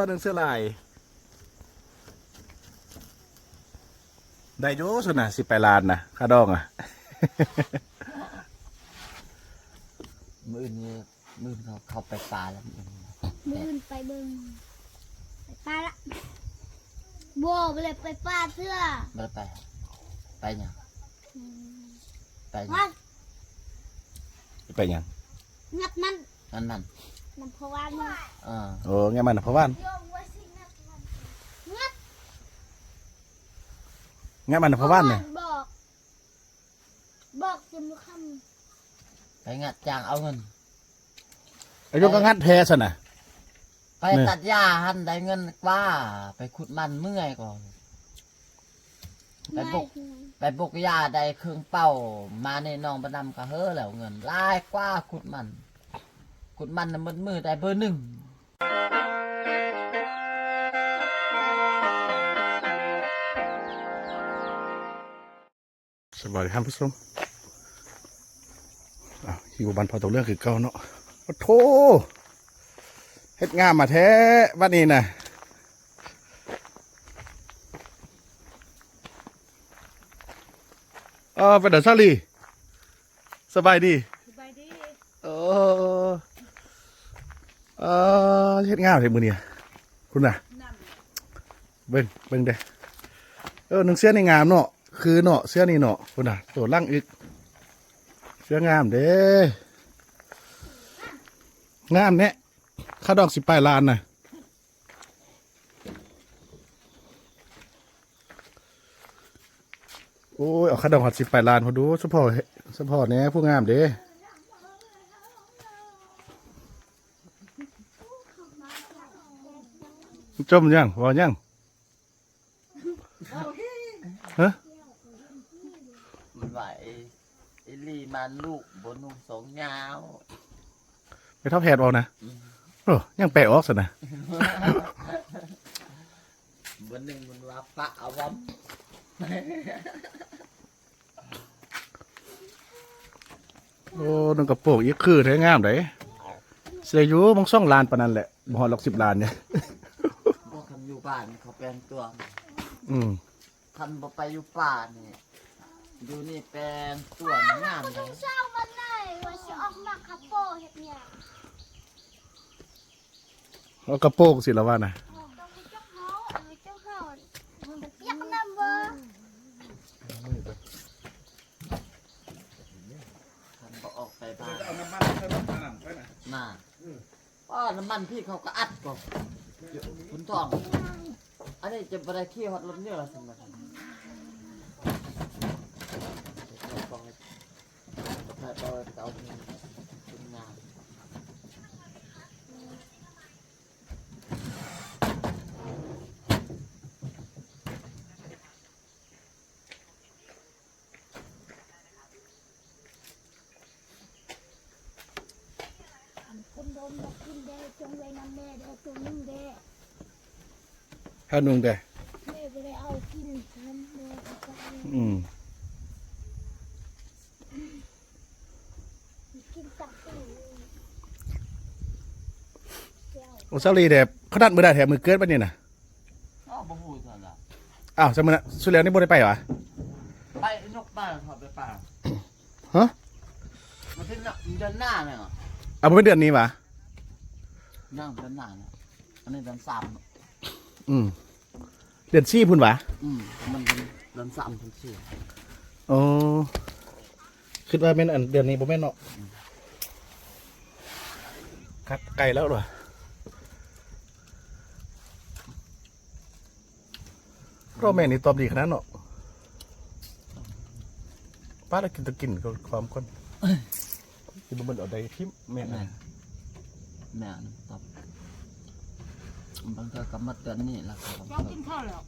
ໜຶ່ງເສືອລາຍ ໄດ້ຢູ່ຊັ້ນນະ ສິບປາຍລ້ານນະ ຄ່າດອງອະ. ມື້ອື່ນນີ້ ມື້ອື່ນເຂົາ ເຂົາໄປປ່າແລ້ວ ມື້ອື່ນ ມື້ອື່ນໄປເບິ່ງ ໄປປ່າລະ. ບໍ່ ບໍ່ໄດ້ໄປປ່າເທື່ອ. ບໍ່ໄດ້ໄປ ໄປຫຍັງ? ອືມ ໄປຫຍັງ? ໄປຫຍັງ? ງັດມັນ ງັດມັນ ນຳພໍ່ຫວານ. ເອີ ໂອ້ ງັດມັນນຳພໍ່ຫວານ ງັດ ງັດມັນນຳພໍ່ຫວານນະ. ບອກ ບອກຊິບໍ່ຄຳ ໄປງັດຈ້າງເອົາເງິນ. ອາຍຸກໍງັດແທ້ຊັ້ນນະ ໄປຕັດຫຍ້າຫັ້ນໄດ້ເງິນກວ່າ ໄປຂຸດມັນເມື່ອຍກໍ ໄປບົກ ໄປບົກຫຍ້າໄດ້ເຄິ່ງເປົາ ມານີ້ນ້ອງບະນຳກໍເຮີແລ້ວ ເງິນຫຼາຍກວ່າຂຸດມັນ ຂຸດມັນນະ ໝົດມື້ໄດ້ເບີໜຶ່ງ. ສະບາຍດີທ່ານຜູ້ຊົມ ອ້າວ ຢູ່ບ້ານພໍ່ຕົກເລື່ອງຄືເກົ່າເນາະ. ໂອ້ໂທ ເຮັດງາມມາແທ້ບັດນີ້ນະ. ເອີ ເປັນໃດສາລີ ສະບາຍດີ? ສະບາຍດີ. ເອີ ເອີ ເຮັດງາມແທ້ມື້ນີ້ ພຸ້ນນະ ເບິ່ງ ເບິ່ງເດ້. ເອີ ໜຶ່ງເສື້ອນີ້ງາມເນາະ ຄືເນາະ ເສື້ອນີ້ເນາະ ພຸ້ນນະ ໂຕຫຼັງອີກ ເສື້ອງາມເດ້ ງາມແນະ ຄ່າດອງສິບປາຍລ້ານນະ. ໂອ້ຍ ເອົາຄ່າດອງຮອດສິບປາຍລ້ານພຸ້ນດູ ສະເພາະ ສະເພາະແນ່ ຜູ້ງາມເດ້. ຈົ່ມຫຍັງ ເວົ້າຫຍັງ? ຮະ? ມັນວ່າ ອີ່ ອີ່ຫຼີມັນລູກບໍ່ນຸ່ງສອງຍາວ ແມ່ເຖົ້າແພດເວົ້ານະ. ອືມ ໂອ້ ຍັງແປອອກຊັ້ນນະ. ບາດໜຶ່ງມັນວ່າປະອາວັມ. ໂອ້ ນຸ່ງກະໂປງອີກ ຄືແທ້ ງາມໃດ. ຊິໄດ້ຢູ່ມັນສອງລ້ານປານນັ້ນແຫຼະ ບໍ່ຮອດດອກສິບລ້ານນີ້. ບໍ່ ຄັນຢູ່ບ້ານເຂົາແປງຕົວ. ອືມ ຄັນບໍ່ໄປຢູ່ປ່ານີ້ ຢູ່ນີ້ແປງຕົວງາມໃດ. ເຊົ້າວັນໃດວ່າຊິອອກມາກະໂປເຮັດຫຍັງ? ເອົາກະໂປງຊິລະວ່ານະ. ເອີ ຕ້ອງໄປຈັກເຮົາ ເອົາໄປຈັກເຮົາ ມັນປຽກນຳບໍ່? ຄັນບໍ່ອອກໄປບ້ານ ເອົານ້ຳມັນໃສ່ລົດມານຳໄປນະ ນະ. ອືມ ອໍ ນ້ຳມັນພີ່ເຂົາກໍອັດກໍ ຄຸນທອງ. ອັນນີ້ຈະບໍ່ໄດ້ຂີ່ຮອດລົດເຍອລະຊັ້ນນະ. ອັນຄົນດົນບໍ່ກິນແດ່ ຈົ່ງໄວ້ນຳແມ່ແດ່ ໂຕໜຶ່ງແດ່. ຫາໜຶ່ງແດ່ ແມ່ບໍ່ໄດ້ເອົາກິນນຳແມ່. ອືມ ກິນຕັບ. ໂອ້ ສາລີແດ່ ຂະໜາດມື້ໃດແທ້ ມື້ເກີດບັດນີ້ນະ. ອ້າວ ບໍ່ຮູ້ຊັ້ນລະ. ອ້າວ ຊັ້ນມື້ນັ້ນ ສຸດແລ້ວນີ້ບໍ່ໄດ້ໄປຫວາ? ໄປ ຍົກມາເຂົາໄປປ່າ. ຮະ? ມັນເປັນເດືອນໜ້າແມ່ນຫວາ? ອ້າວ ບໍ່ແມ່ນເດືອນນີ້ຫວາ? ຍັງເດືອນໜ້ານະ ອັນນີ້ເດືອນສາມເນາະ. ອືມ ເດືອນສີ່ພຸ້ນຫວາ? ອືມ ມັນເດືອນ ເດືອນສາມເດືອນສີ່. ອໍ ຄິດວ່າແມ່ນອັນເດືອນນີ້ ບໍ່ແມ່ນເນາະ. ອືມ ຄັກ ໃກ້ແລ້ວຫວາ? ພໍ່ແມ່ນີ້ຕອບດີຂະໜາດເນາະ. ປ້າລະກິນຕະກິນກໍຄວາມກ່ອນ ກິນບໍ່ໝົດເອົາໄດ້ຖິ້ມ. ແມ່ນ ແມ່ນ ແມ່ນຕອບ. ບາງເທື່ອກໍໝົດເດືອນນີ້ລະ. ເຈົ້າກິນເຂົ້າແລ້ວ?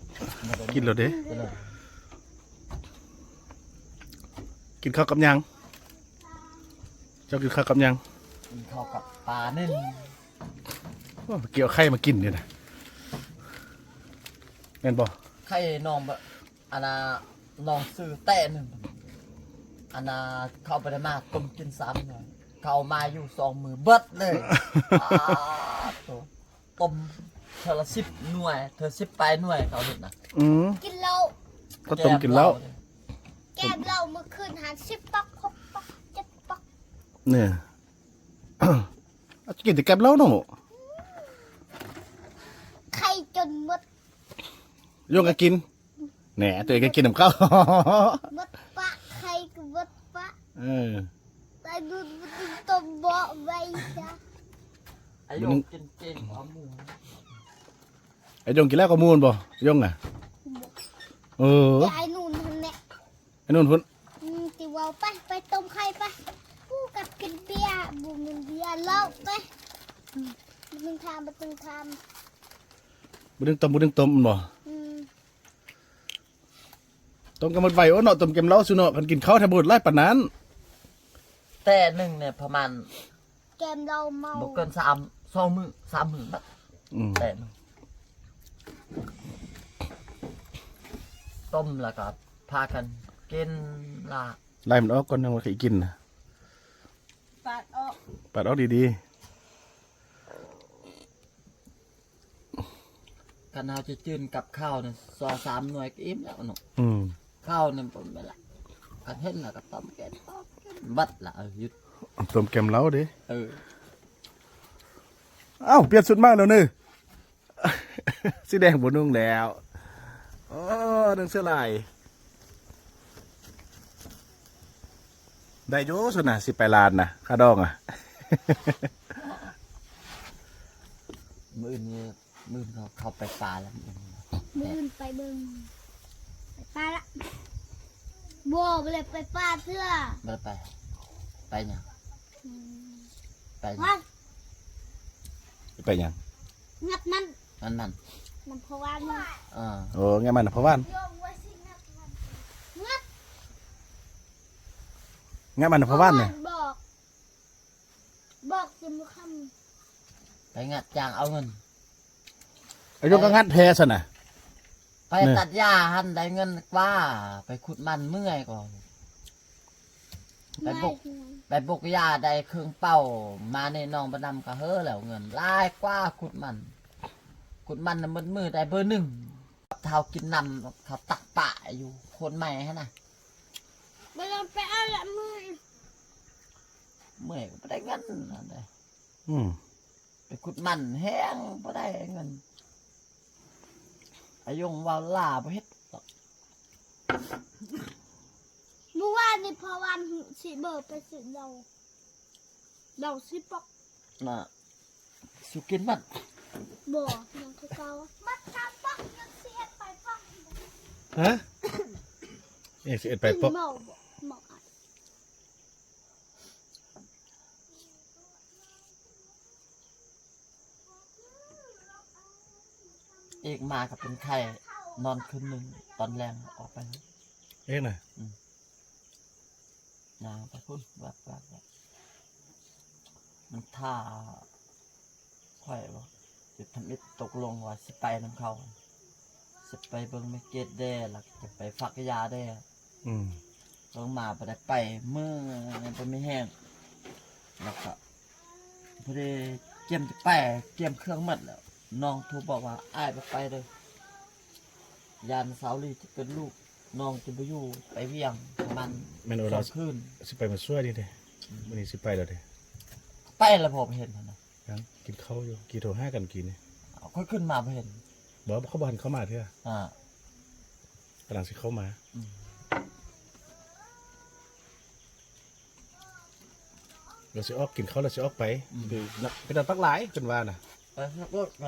ກິນແລ້ວເດ້. ກິນເຂົ້າກັບຫຍັງ? ເຈົ້າກິນເຂົ້າກັບຫຍັງ? ກິນເຂົ້າກັບປາໜຶ່ງ. ໂອ້ ກ່ຽວໄຂ່ມາກິນນີ້ນະ ແມ່ນບໍ່? ໄຂ່ນ້ອງ ອັນນ່າ ນ້ອງຊື້ແຕ່ໜຶ່ງ ອັນນ່າ ເຂົາບໍ່ໄດ້ມາຕົ້ມກິນຊ້ຳເນາະ ເຂົາມາຢູ່ສອງມື້ເບິດເລີຍ. ປາດໂທ້ ຕົ້ມ ເທື່ອລະສິບໜ່ວຍ ເທື່ອສິບປາຍໜ່ວຍເຂົາເຮັດນະ. ອືມ ກິນເຫຼົ້າ ເຂົາຕົ້ມກິນເຫຼົ້າ. ແກ້ມເຫຼົ້າມື້ຄືນຫັ້ນສິບປັກ ຫົກປັກ ເຈັດປັກ. ນີ້ ອາດຈະກິນແຕ່ແກ້ມເຫຼົ້າເນາະ. ໄຂ່ຈົນໝົດ. ຢົງກໍກິນ. ແນ່ ຕົວເອງກໍກິນນຳເຂົາ. ໝົດປະ ໄຂ່ກໍໝົດປະ. ເອີ ໄປດູດ ບໍ່ຕ້ອງເບາະໄວ້ຈ້ະ. ອາຍົງກິນເກັ່ງກວ່າໝູ່. ອາຍົງກິນຫຼາຍກວ່າໝູ່ແມ່ນບໍ່ ອາຍົງນະ? ບໍ່. ເອີ ແຕ່ໄອ້ນູນຫັ້ນແຫຼະ. ໄອ້ນູນພຸ້ນ. ອືມ ຕິເວົ້າໄປ ໄປຕົ້ມໄຂ່ໄປ. ກູກັບກິນເບຍ ບໍ່ແມ່ນເບຍ ເຫຼົ້າໄປ. ອືມ ບໍ່ຕ້ອງຖາມ ບໍ່ຕ້ອງຖາມ. ບໍ່ດຶງຕົ້ມ ບໍ່ດຶງຕົ້ມແມ່ນບໍ່? ອືມ ຕົ້ມກໍໝົດໄວ. ໂອ້ເນາະ ຕົ້ມແກ້ມເຫຼົ້າຊື່ເນາະ ຄັນກິນເຂົ້າແທ້ບໍ່ຫຼາຍປານນັ້ນ. ແຕ່ໜຶ່ງນີ້ປະມານ ແກ້ມເຫຼົ້າເມົາ ບໍ່ເກີນສາມ ສອງມື້ ສາມມື້ບັດ. ອືມ ແຕ່ໜຶ່ງ ຕົ້ມແລ້ວກໍພາກັນກິນລະ. ໄລ່ມັນອອກກ່ອນ ຍັງບໍ່ໄດ້ກິນນະ. ປາດອອກ ປາດອອກດີໆ. ຄັນເຮົາຈະຈືນກັບເຂົ້ານະ ສອງສາມໜ່ວຍກໍອີ່ມແລ້ວເນາະ. ອືມ ເຂົ້ານີ້ບໍ່ແມ່ນລະ ຄັນເຫັນລະກໍຕ້ອມແກງ ຕ້ອມແກງບັດລະ. ເອີ ຢຸດ ຕົ້ມແກ້ມເຫຼົ້າເດ້. ເອີ ເອົ້າ ປ່ຽນຊຸດມາແລ້ວເນີ. ສີແດງບໍ່ນຸ່ງແລ້ວ. ໂອ້ ໜັງເສືອລາຍ ໄດ້ຢູ່ຊັ້ນນະ ຊິໄປລານນະ ຄ່າດອງອະ. ມື້ອື່ນນີ້ ມື້ອື່ນເຂົາ ເຂົາໄປປ່າແລ້ວ. ມື້ອື່ນ ມື້ອື່ນໄປເບິ່ງ ໄປປ່າລະ. ບໍ່ ບໍ່ໄດ້ໄປປ່າເທື່ອ. ບໍ່ໄດ້ໄປ. ໄປຫຍັງ? ອືມ ໄປຫຍັງ? ໄປຫຍັງ? ງັດມັນ ງັດມັນ ນຳພໍ່ຫວານ. ເອີ ໂອ້ ງັດມັນນຳພໍ່ຫວານ. ງັດ ງັດມັນນຳພໍ່ຫວານນະ. ບອກ ບອກຊິມຄຳ ໄປງັດຈ້າງເອົາເງິນ. ອາຍຸກໍງັດແທ້ຊັ້ນນະ. ໄປຕັດຫຍ້າຫັ້ນໄດ້ເງິນກວ່າ ໄປຂຸດມັນເມື່ອຍກວ່າ. ໄປບົກ ໄປບົກຫຍ້າໄດ້ເຄິ່ງເປົາ ມານີ້ນ້ອງບໍ່ນຳກະເຮີແລ້ວ ເງິນຫຼາຍກວ່າຂຸດມັນ. ຂຸດມັນນະໝົດມື້ໄດ້ເບີໜຶ່ງ. ເຂົາກິນນຳ ເຂົາຕັກປາຢູ່ໂຄນໃໝ່ຫັ້ນນະ. ບໍ່ຕ້ອງໄປເອົາລະ ເມື່ອຍ ເມື່ອຍກໍບໍ່ໄດ້ເງິນຫັ້ນເດ້. ອືມ ໄປຂຸດມັນແຮງບໍ່ໄດ້ເງິນ. ອາຍົງເວົ້າຫຼ້າບໍ່ເຮັດດອກ. ມື້ວານນີ້ພໍ່ຫວານຊິເບີໄປຊື້ເຫຼົ້າ ເຫຼົ້າຊິປອກນະ. ສຸກິນມັນ ບໍ່ ຍັງຄືເກົ່າ. ມັນກຳປອກຍັງຊິເອັດໄປປອກ. ຮະ? ຍັງຊິເອັດໄປປອກ. ເມົາບໍ່? ເມົາອາຍ. ເອກມາກໍເປັນໄຂ້ ນອນຄືນໜຶ່ງ ຕອນແລງອອກໄປ. ເອກນະ? ອືມ ຍ່າງໄປພຸ້ນ ແວັບໆ ມັນຖ້າຂ້ອຍບໍ່ ຊິທຳອິດຕົກລົງວ່າຊິໄປນຳເຂົາ ຊິໄປເບິ່ງແມ່ເກດແດ່ ແລ້ວຈະໄປຝາກຢາແດ່. ອືມ ເບິ່ງມາບໍ່ໄດ້ໄປ ເມື່ອຍ ບໍ່ມີແຮງ ແລ້ວກໍພໍດີກຽມຈະໄປ ກຽມເຄື່ອງໝົດແລ້ວ ນ້ອງໂທບອກວ່າ ອ້າຍບໍ່ໄປເດີ້ ຢ້ານສາວລີຈະເປັນລູກ ນ້ອງຈະບໍ່ຢູ່ ໄປວຽງປະມານ ແມ່ນ ສອງຄືນ ຊິໄປມາຊ່ວຍນີ້ເດ້. ອືມ ມື້ນີ້ຊິໄປແລ້ວເດ້. ໄປແລ້ວບໍ່ເຫັນຫັ້ນນະ. ຍັງກິນເຂົ້າຢູ່ ກີໂທຫາກັນກີ້ນີ້. ຂ້ອຍຂຶ້ນມາບໍ່ເຫັນ. ບໍ່ ເຂົາບໍ່ທັນເຂົ້າມາເທື່ອ. ອ່າ ກຳລັງຊິເຂົ້າມາ. ອືມ ລາວຊິອອກ ກິນເຂົ້າແລ້ວຊິອອກໄປ. ອືມ ໄປນຳປັກຫຼາຍ ເພິ່ນວ່ານະ. ໄປເຊັກລົດ ເ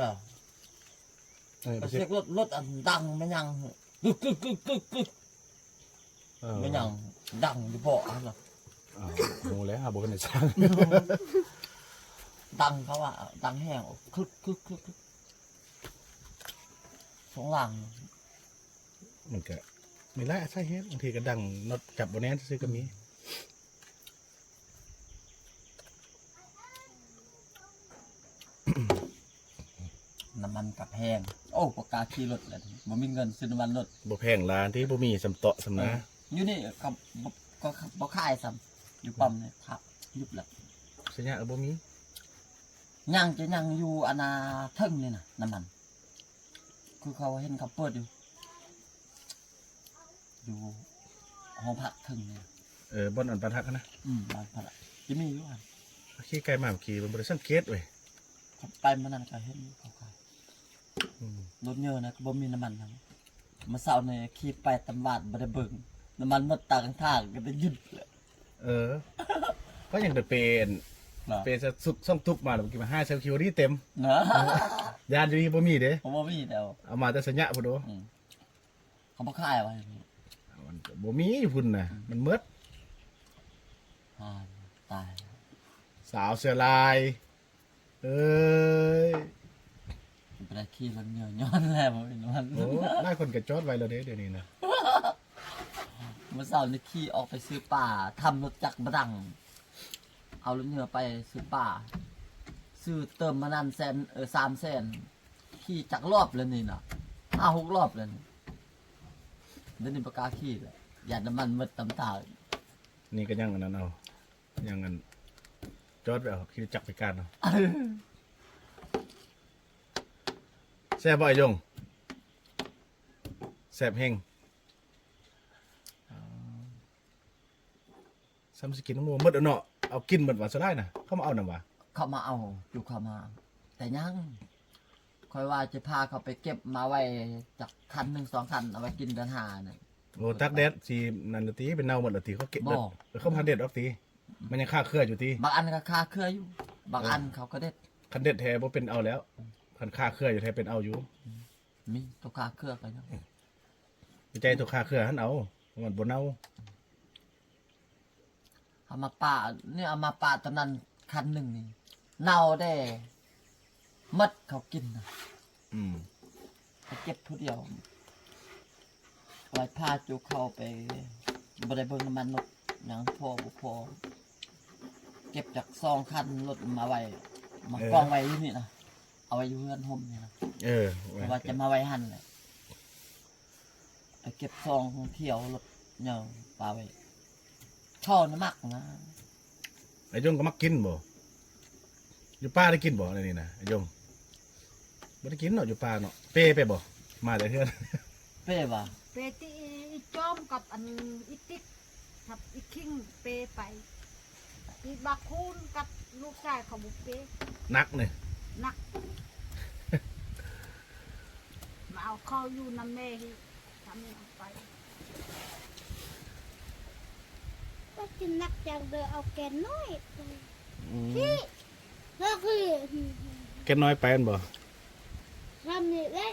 ອີ ໄປເຊັກລົດ ລົດອັນດັງແມ່ນຫຍັງ ກຶກໆໆໆ ເອີ ແມ່ນຫຍັງດັງຢູ່ເບາະຫັ້ນນະ. ອ້າວ ຮູ້ແລ້ວ ເຮົາບໍ່ທັນໄດ້ສ້າງ. ດັງ ເຂົາວ່າດັງແຮງ ຄຶກໆໆ ສອງຫຼັງ. ມັນກະມີຫຼາຍສາເຫດ ບາງທີກະດັງ ນັອດຈັບບໍ່ແໜ້ນຊື່ໆ ກະມີ. ອືມ ນ້ຳມັນກະແພງ. ໂອ້ ບໍ່ກ້າຂີ່ລົດແລ້ວ ບໍ່ມີເງິນຊື້ນ້ຳມັນລົດ. ບໍ່ແພງຫຼາຍຕິ ບໍ່ມີສ່ຳເຕາະສ່ຳນາ. ເອີ ຢູ່ນີ້ເຂົາບໍ່ ກໍບໍ່ຂາຍຊ້ຳ ຢູ່ປ້ຳນີ້ ພັກຍຸບແລ້ວ. ໄຊຍະບໍ່ມີ. ຍັງຈະຍັງຢູ່ອັນນາເທິງນີ້ນະ ນ້ຳມັນ. ຄືເຂົາເຫັນເຂົາເປີດຢູ່ ຢູ່ຫ້ອງພັກເທິງນີ້. ເອີ ບ່ອນອັນປະທັກຫັ້ນນະ? ອືມ ບ້ານພັກ ຈະມີຢູ່ຫັ້ນ. ຂີ່ໄກ່ມາເມື່ອກີ້ ມັນບໍ່ໄດ້ສັງເກດເວີຍ. ເຂົາໄປມື້ນັ້ນກໍເຫັນຢູ່ເຂົາຂາຍ. ອືມ ລົດເຍີນະ ກໍບໍ່ມີນ້ຳມັນນຳ. ມື້ເຊົ້ານີ້ຂີ່ໄປຕຳບາດ ບໍ່ໄດ້ເບິ່ງ ນ້ຳມັນໝົດກາງທາງ ກໍໄດ້ຢຸດແຫຼະ. ເອີ ກໍຍັງໄດ້ເປ ເນາະ ເປສະສຸກສອງຕຸກມາແລ້ວ ເມື່ອກີ້ມາຫາໃສ່ຄິວດີເຕັມ. ຢ້ານຢູ່ນີ້ບໍ່ມີເດ້. ບໍ່ມີແລ້ວ ເອົາມາແຕ່ໄຊຍະພຸ້ນໂດ. ອືມ ເຂົາບໍ່ຂາຍວ່າ ມັນກໍບໍ່ມີຢູ່ພຸ້ນນະ. ອືມ ມັນໝົດ. ຕາຍ ສາວເສືອລາຍ. ເອີຍ ບໍ່ໄດ້ຂີ່ລົດເຍົນຍ້ອນແລ້ວບໍ່ມີນ້ຳມັນ. ໂອ້ ຫຼາຍຄົນກໍຈອດໄວ້ແລ້ວເດ້ ດຽວນີ້ນະ. ມື້ເຊົ້ານີ້ຂີ່ອອກໄປຊື້ປາ ທຳລົດຈັກບໍ່ດັງ ເອົາລົດເຍົນໄປຊື້ປາ ຊື້ເຕີມມານັ້ນແສນ ເອີ ສາມແສນ ຂີ່ຈັກລອບແລ້ວນີ້ນະ ຫ້າຫົກລອບແລ້ວນີ້. ດຽວນີ້ບໍ່ກ້າຂີ່ແລ້ວ ຢ້ານນ້ຳມັນໝົດຕາມທາງ. ນີ້ກໍຍັງອັນນັ້ນເອົາ ຍັງອັນ ຈອດໄວ້ເອົາຂີ່ຈັກໄປການເອົາ. ແຊບບໍ່ອ້າຍຍົງ? ແຊບແຮງ. ຊ້ຳຊິກິນໝົດແລ້ວເນາະ. ເອົາກິນໝົດວ່າສະຫຼາຍນະ ເຂົາມາເອົານຳວ່າ. ເຂົາມາເອົາ ຢູ່ເຂົາມາ ແຕ່ຍັງ ຂ້ອຍວ່າຈະພາເຂົາໄປເກັບມາໄວ້ຈັກຄັນໜຶ່ງສອງຄັນ ເອົາໄວ້ກິນເດືອນຫ້ານະ. ໂອ້ ຕາກແດດຊິນັ້ນລະຕິ ເປັນເນົ່າໝົດລະຕິ ເຂົາເກັບ. ບໍ່ ເອີ ເຂົາບໍ່ທັນເດັດອອກຕິ ມັນຍັງຄາເຄືອຢູ່ຕິ. ບາງອັນກໍຄາເຄືອຢູ່ ບາງອັນເຂົາກໍເດັດ. ຄັນເດັດແທ້ບໍ່ເປັນເອົາແລ້ວ ຄັນຄາເຄືອຢູ່ແທ້ເປັນເອົາຢູ່. ມີຕົວຄາເຄືອກໍຍັງ ໃຈຕົວຄາເຄືອຫັ້ນເອົາ ມັນບໍ່ເນົ່າ. ເອົາມາປະ ນີ້ເອົາມາປະຕອນນັ້ນຄັນໜຶ່ງນີ້ ເນົ່າແດ່ ໝົດເຂົາກິນນະ. ອືມ ເຂົາເກັບຜູ້ດຽວ ໄວ້ພາຈຸເຂົ້າໄປ ບໍ່ໄດ້ເບິ່ງນ້ຳມັນລົດຫຍັງພໍບໍ່ພໍ ເກັບຈັກສອງຄັນລົດມາໄວ້ ມາ ເອີ ກອງໄວ້ຢູ່ນີ້ນະ ເອົາໄວ້ຢູ່ເຮືອນຮົ່ມນີ້ນະ. ເອີ ເພາະວ່າຈະມາໄວ້ຫັ້ນແຫຼະ. ໄປເກັບຊອງທ່ອງທ່ຽວລົດເຍົນປາໄວ້ ເຂົານະມັກນະ. ອ້າຍຍົງກໍມັກກິນບໍ່? ຢູ່ປ່າໄດ້ກິນບໍ່ ອັນນີ້ນະ ອ້າຍຍົງ? ບໍ່ໄດ້ກິນເນາະ ຢູ່ປ່າເນາະ. ເປໄປບໍ່? ມາແຕ່ເຮືອນ ເປວ່າ ເປຕິ ອີຈອມກັບອັນອີຕິກ ກັບອີຄິງເປໄປ. ອີບາຄູນກັບລູກຊາຍເຂົາບໍ່ເປ. ໜັກນີ້ ໜັກ. ມາເອົາເຂົ້າຢູ່ນຳແມ່ ທຳເອົາໄປ ວ່າຊິໜັກຈັ່ງເດີ ເອົາແກນນ້ອຍໄປ. ອືມ ທີ່ ກໍຄື ແກນນ້ອຍໄປແມ່ນບໍ່? ທຳນີ້ແຫຼະ.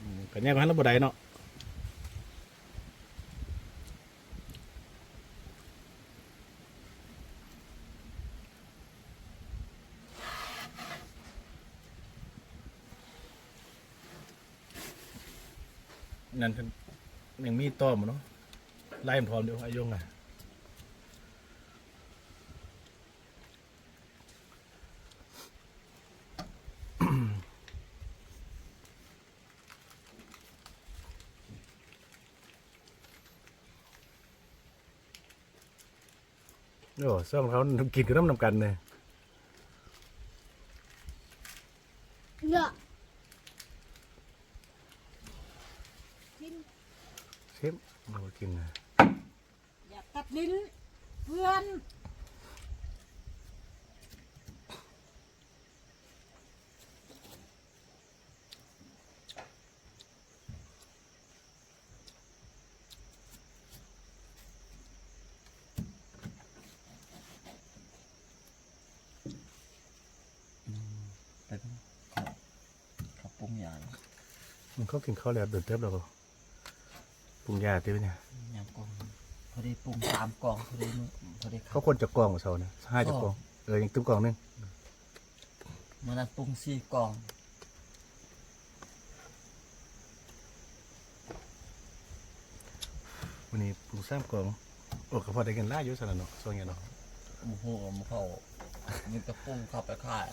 ອືມ ກໍຍາກກວ່າຫັ້ນລະບໍ່ໄດ້ເນາະ. ນັ້ນ ຍັງມີຕໍ່ບໍ່ເນາະ? ໄລ່ມັນພ້ອມຢູ່ ອາຍຸງນະ. ໂອ້ ຊ່ວງເຮົາກິນກັບນ້ຳນຳກັນເດ້. ເນາະ ຊິມ ຊິມ ເຮົາກິນນະ. ຢ່າຕັດຫຼິ້ນເພື່ອນ. ອືມ ໄປເບິ່ງເຂົາ ເຂົາປຸງຢາ. ອືມ ເຂົາກິນເຂົ້າແລ້ວ ໂດນເຕີບແລ້ວບໍ່? ປຸງຢາຕິວະນີ້ ຍາມກ່ອນ ພໍດີປຸງສາມກ່ອງ ພໍດີມື້ ພໍດີ ເຂົາຄວນຈັກກ່ອງເຊົ້ານີ້ ຫ້າຈັກກ່ອງ. ເອີ ຍັງຕື່ມກ່ອງໜຶ່ງ ມື້ນັ້ນປຸງສີ່ກ່ອງ. ມື້ນີ້ປຸງສາມກ່ອງ. ໂອ້ ກໍພໍໄດ້ເງິນຫຼາຍຢູ່ຊັ້ນລະເນາະ ຊ່ວງນີ້ເນາະ. ບໍ່ຮູ້ ບໍ່ເຂົ້າ ມີແຕ່ປຸງເຂົ້າໄປຂາຍ.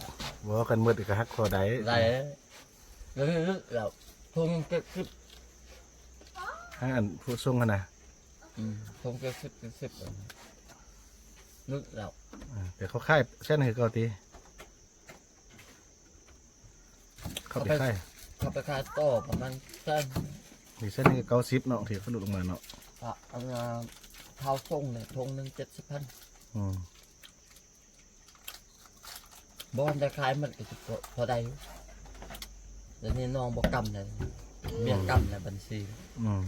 ບໍ່ ຄັນໝົດກໍຫັກພໍໄດ້ ໄດ້. ແລ້ວນີ້ລຶກແລ້ວ ທົ່ງເຈັດສິບ ທາງອັນຜູ້ສົ່ງຫັ້ນນະ. ອືມ ທົ່ງເຈັດສິບ ເຈັດສິບ ລຶກແລ້ວ. ເອີ ແຕ່ເຂົາຂາຍແສນຄືເກົ່າຕິ ເຂົາໄປຂາຍ. ເຂົາໄປຂາຍຕໍ່ປະມານແສນ ນີ້ແສນໜຶ່ງກໍເກົ້າສິບເນາະ ທີ່ເຂົາຫຼຸດລົງມາເນາະ. ກໍອັນນ່າ ເທົ່າສົ່ງນີ້ ຖົງໜຶ່ງເຈັດສິບພັນ. ອືມ ບໍ່ໄດ້ຂາຍມັນກໍຊິພໍ ພໍໄດ້ຢູ່. ດຽວນີ້ນ້ອງບໍ່ກຳແລ້ວ ເມຍກຳແລ້ວບັນຊີ. ອືມ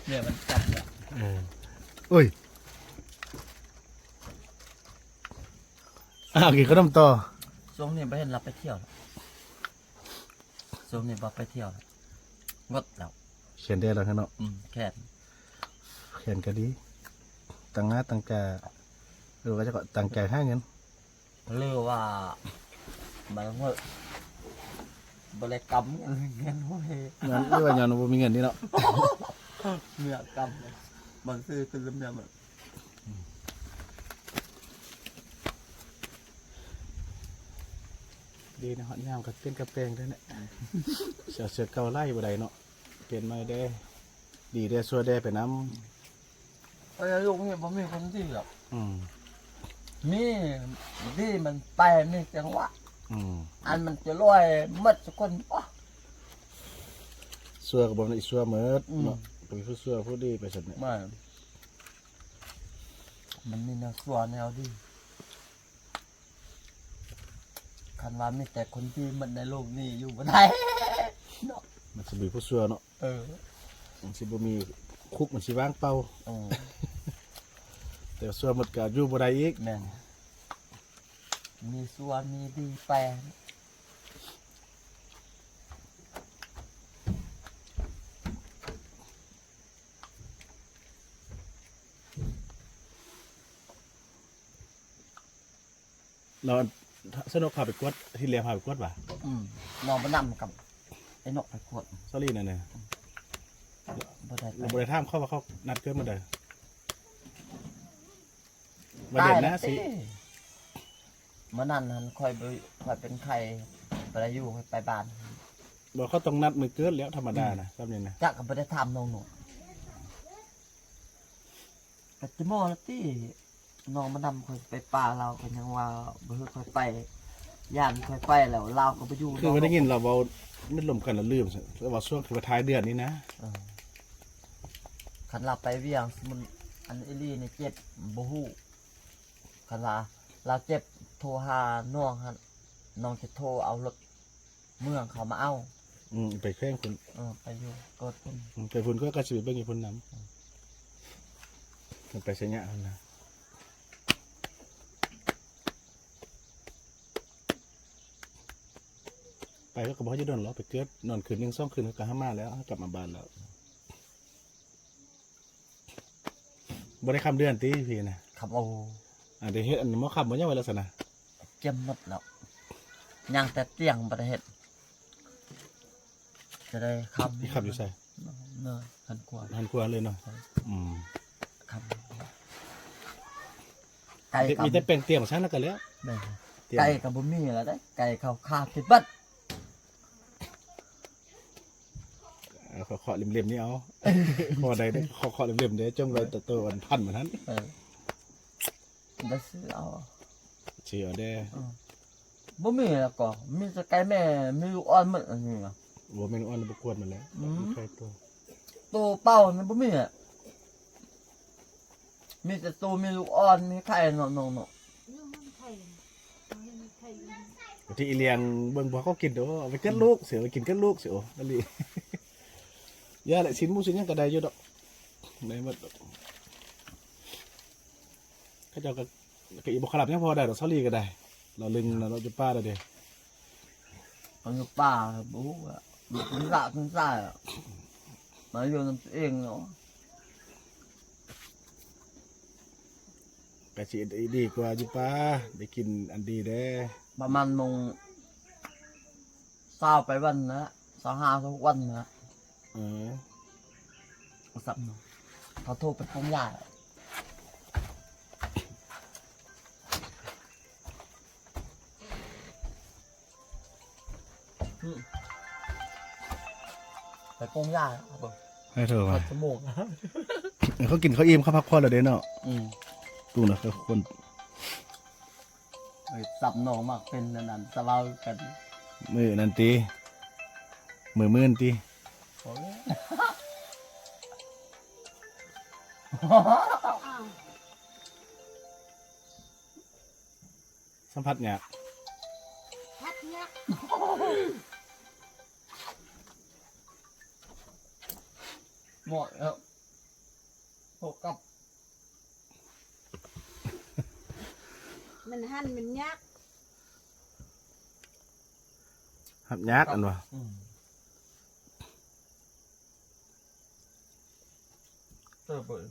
ເມຍມັນກຳແລ້ວ. ເອີ ໂອ້ຍ ອ່າ ກິນຂະໜົມຕໍ່. ຊ່ວງນີ້ບໍ່ເຫັນລາວໄປທ່ຽວແລ້ວ ຊ່ວງນີ້ບໍ່ໄປທ່ຽວແລ້ວ ງົດແລ້ວ. ແຂນແດ່ແລ້ວເນາະ. ອືມ ແຂນ ແຂນກໍດີ ຕັ້ງໜ້າຕັ້ງຕາ ຫຼືວ່າຈະກໍຕັ້ງໃຈຫາເງິນ ຫຼືວ່າມັນເຮີ້ ບໍ່ໄດ້ກຳເງິນ ເງິນບໍ່ມີ. ນັ້ນ ຫຼືວ່າຍ້ອນບໍ່ມີເງິນນີ້ເນາະ. ເມຍກຳ ບັນຊີຂຶ້ນລະເມຍມັນ. ດີນະ ຮອດຍາມກໍປ່ຽນກະແປງໄດ້ແຫຼະ. ເສື້ອ ເສື້ອເກົ່າໄລ່ບໍ່ໄດ້ເນາະ ປ່ຽນໃໝ່ແດ່ ດີແດ່ຊົ່ວແດ່ໄປນຳ. ເອີ ໂລກນີ້ບໍ່ມີຄົນດີດອກ. ອືມ ມີດີມັນໄປມີຈັງຫວະ. ອືມ ອັນມັນຈະລວຍໝົດທຸກຄົນ. ໂອ້ ຊົ່ວກໍບໍ່ແມ່ນອີ່ຊົ່ວໝົດເນາະ. ອືມ ບໍ່ມີຜູ້ຊົ່ວຜູ້ດີໄປຊັ້ນແຫຼະ. ມັນ ມັນມີແນວຊົ່ວແນວດີ. ຄັນວ່າມີແຕ່ຄົນດີໝົດໃນໂລກນີ້ ຢູ່ບໍ່ໄດ້ເນາະ. ມັນຊິມີຜູ້ຊົ່ວເນາະ. ເອີ ມັນຊິບໍ່ມີ ຄຸກມັນຊິວ່າງເປົ່າ. ເອີ ແຕ່ຊົ່ວໝົດກໍຢູ່ບໍ່ໄດ້ອີກ. ແມ່ນ ມີຊົ່ວມີດີແປ. ແລ້ວ ສະໜຸກພາໄປກວດ ທີ່ແລ້ວພາໄປກວດຫວາ? ອືມ ນ້ອງມານຳກັບໄອ້ນົກໄປກວດ. ສາລີນັ້ນນະ ບໍ່ໄດ້ໄປ ບໍ່ໄດ້ຖາມເຂົາວ່າເຂົານັດເກີດມື້ໃດ? ບໍ່ໄດ້ນະຊິ ມື້ນັ້ນຫັ້ນຂ້ອຍບໍ່ ຂ້ອຍເປັນໄຂ້ ບໍ່ໄດ້ຢູ່ ຂ້ອຍໄປບ້ານ. ບໍ່ ເຂົາຕ້ອງນັດມື້ເກີດແລ້ວ ທຳມະດານະ ອືມ ແບບນີ້ນະ. ຈັກກໍບໍ່ໄດ້ຖາມນ້ອງນົກ. ກໍຈະໝໍລະຕິ ນ້ອງມານຳຂ້ອຍໄປປ່າ ລາວກໍຍັງວ່າບໍ່ໃຫ້ຂ້ອຍໄປ ຢ້ານຂ້ອຍໄປແລ້ວລາວກໍບໍ່ຢູ່. ຄືວ່າໄດ້ຍິນລາວເວົ້າມິດລົມກັນລະລືມ ລາວເວົ້າຊ່ວງທີ່ວ່າທ້າຍເດືອນນີ້ນະ. ເອີ ຄັນລາວໄປວຽງ ສົມມຸດອັນອີ່ຫຼີນີ້ເຈັບບໍ່ຮູ້. ຄັນວ່າລາວເຈັບໂທຫານ້ອງຫັ້ນ ນ້ອງຈະໂທເອົາລົດ ເມືອງເຂົາມາເອົາ. ອືມ ໄປແຂວງພຸ້ນ. ເອີ ໄປຢູ່ເກີດພຸ້ນ. ອືມ ໄປພຸ້ນກໍ ກໍຊິໄປເບິ່ງຢູ່ພຸ້ນນຳ. ອືມ ໄປໄຊຍະຫັ້ນນະ. ໄປເຂົາກໍບໍ່ໃຫ້ຢູ່ດົນຫຼອກ ໄປເກີດນອນຄືນໜຶ່ງສອງຄືນ ເຂົາກໍຫາມາແລ້ວ ເຂົາກັບມາບ້ານແລ້ວ. ບໍ່ໄດ້ຂ້າມເດືອນຕິພີ່ນະ? ຂ້າມ. ໂອ້ ອັນໄດ້ເຮັດອັນໝໍຄ້ຳບໍ່ຍັງໄວ້ແລ້ວຊັ້ນນະ? ກຽມໝົດແລ້ວ ຍັງແຕ່ຕຽງບໍ່ໄດ້ເຮັດ. ຈະໄດ້ຄ້ຳ. ນີ້ຄ້ຳຢູ່ໃສ? ເນີ ຫັ້ນກວ່າ ຫັ້ນກວ່າເລີຍເນາະ. ອືມ ຄ້ຳ ໄກ່ ມີແຕ່ແປງຕຽງຊັ້ນລະກໍແລ້ວ. ແມ່ນ ຕຽງ ໄກ່ກໍບໍ່ມີແລ້ວເດ້ ໄກ່ເຂົາຂ້າກິນເບິດ. ເອົາ ເຄາະໆເຫຼັ້ມໆນີ້ເອົາ ເຄາະໄດ້ເດ້ ເຄາະໆເຫຼັ້ມໆເດ້ ຈົ່ງໄວ້ໂຕອັນພັນມັນຫັ້ນ. ເອີ ໄດ້ຊື້ເອົາ ຊື້ເອົາເດ້. ອືມ ບໍ່ມີແລ້ວກໍມີແຕ່ໄກ່ແມ່ ມີລູກອ່ອນໝົດອັນນີ້ນະ. ບໍ່ ແມ່ລູກອ່ອນບໍ່ກວດມັນແຫຼະ. ອືມ ໄຂ່ໂຕ ໂຕເປົ່ານີ້ບໍ່ມີແຫຼະ. ມີແຕ່ໂຕມີລູກອ່ອນ ມີໄຂ່ເນາະນ້ອງເນາະ. ທີ່ອີ່ລ້ຽງເບິ່ງບໍ່ເຂົາກິນໂດ ເອົາໄປເກີດລູກຊິ ເອົາໄປກິນເກີດລູກຊິ. ໂອ້ ອີ່ຫຼີ ຢ່າແຫຼະ ຊີ້ນໝູຊີ້ນຫຍັງກໍໄດ້ຢູ່ດອກ ໄດ້ໝົດດອກ. ເຂົາເຈົ້າກໍ ກໍອີ່ບໍ່ຂະລັບຍັງພໍໄດ້ດອກ ສາລີກໍໄດ້ ລາວລຶ່ງລາວຢູ່ປ່າແລ້ວເດ້. ມັນຢູ່ປ່າ ບໍ່ຮູ້ວ່າມັນລະຂຶ້ນສາຍ ມາຢູ່ນຳຕົວເອງເນາະ. ກະຊິດີກວ່າຢູ່ປ່າ ໄດ້ກິນອັນດີແດ່. ປະມານໂມງຊາວໄປວັນນະ ຊາວຫ້າ ຊາວຫົກວັນນະ. ເອີ ສັບເນາະ ເຂົາໂທໄປປຸງຢາ. ອືມ ໄປປົງຢາເບິ່ງ ໃຫ້ໂທມາ ຮອດຊົ່ວໂມງ ເຂົາກິນເຂົາອີ່ມ ເຂົາພັກຜ່ອນແລ້ວເດ້ເນາະ. ອືມ ປຸງນະ ເຂົາຄົນ ໄປສັບໜໍ່ມັກເປັນອັນນັ້ນ ສະເວົ້າກັນ ມື້ນັ້ນຕິ. ມື້ມື່ນຕິ? ສຳຜັດຍາກ ຜັດຍາກ ໝົດແລ້ວ ໂທກັບ ມັນຫັ້ນມັນຍາກ ຮັບຍາກອັນວ່າ ອືມ ເຕີເບີດ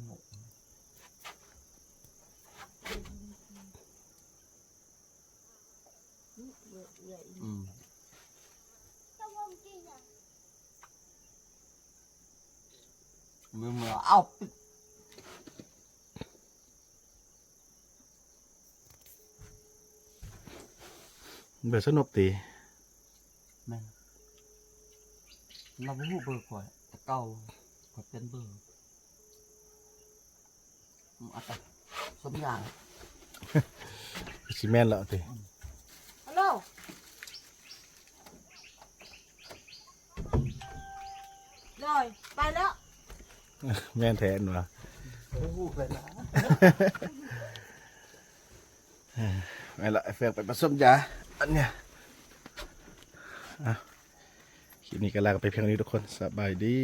ອືມ ເມື່ອ ເມື່ອເອົາ ເບີດສະໜົບຕິ? ແມ່ນ ລາວບໍ່ຮູ້ເບີຂ້ອຍ ແຕ່ເກົ່າຂ້ອຍປ່ຽນເບີ ອືມ ເອົາໄປ ສົມຢາ ຊິແມ່ນແລ້ວຕິ? ອືມ ຮັລໂຫຼ ໂດຍ ໄປແລ້ວ ແມ່ນແທ້ຫັ້ນຫວາ? ບໍ່ຮູ້ໄປລະ ແມ່ນລະ ໄອ້ເຟກໄປປະສົມຢາ ອັນເນີ້ຍ ອ່ະ ຄລິບນີ້ກໍລາກັນໄປພຽງເທົ່ານີ້ທຸກຄົນ ສະບາຍດີ.